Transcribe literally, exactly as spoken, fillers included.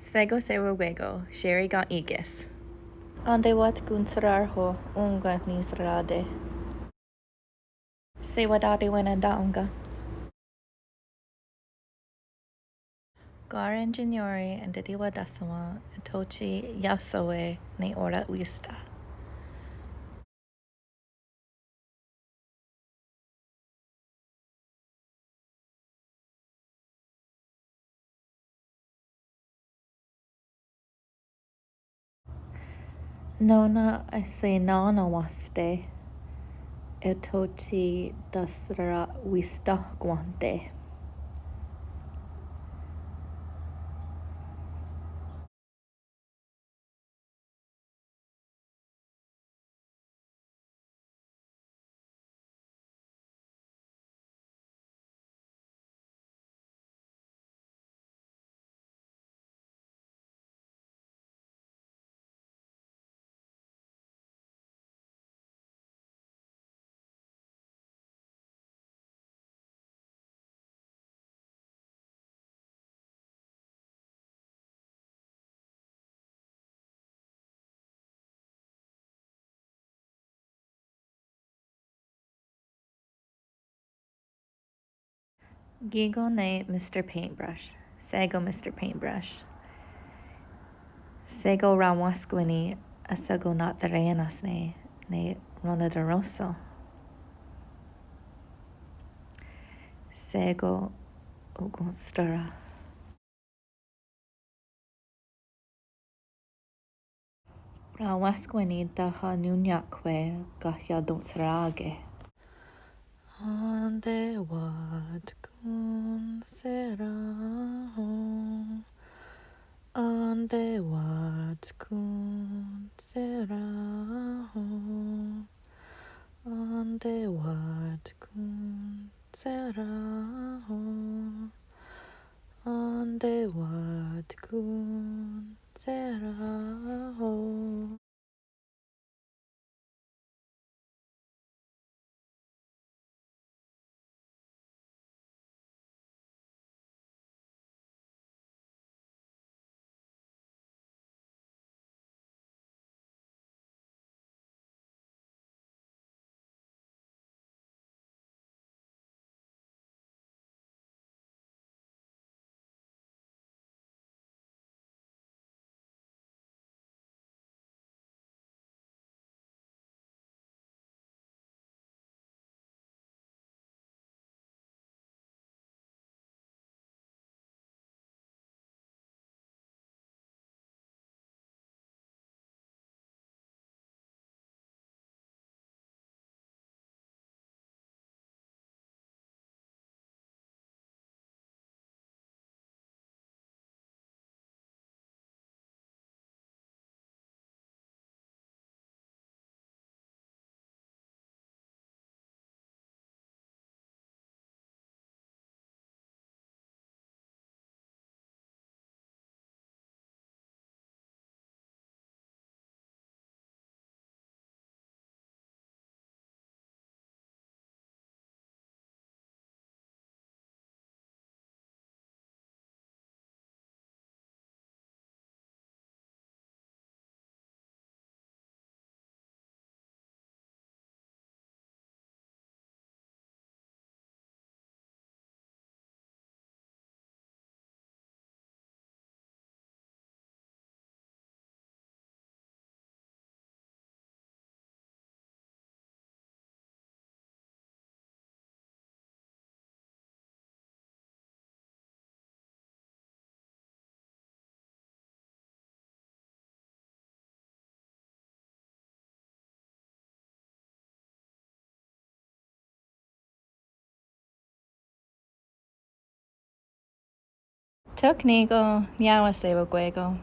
Shé:kon sewakwé:kon, Sherry ken í:ke's. Entewatkonhserá:rho ónhka niserá:te. Sewatá:ti wententén:ko. Ká:re' engineer entetiwa'táhsawen' ethò:ne iahsó:we' ne ó:ra wísta. Nó:nen ahsennennawénhste' ethò:ne tastrawístahkwante'. Kí:ken ne Mister Paintbrush. Shé:kon Mister Paintbrush. Shé:kon raonwahskwani ahshakona'taré:nen's ne, ne ronatorónhson'. Shé:kon okòn:stara. Raonwahskwani tahanonniáhkwe' kahiatónhserá:ke'. Entewatkonhserá:ho'. Entewatkonhserá:ho'. Entewatkonhserá:ho'. Entewatkonhserá:ho'. Tóka' ní:kon, niá:wen sewakwé:kon.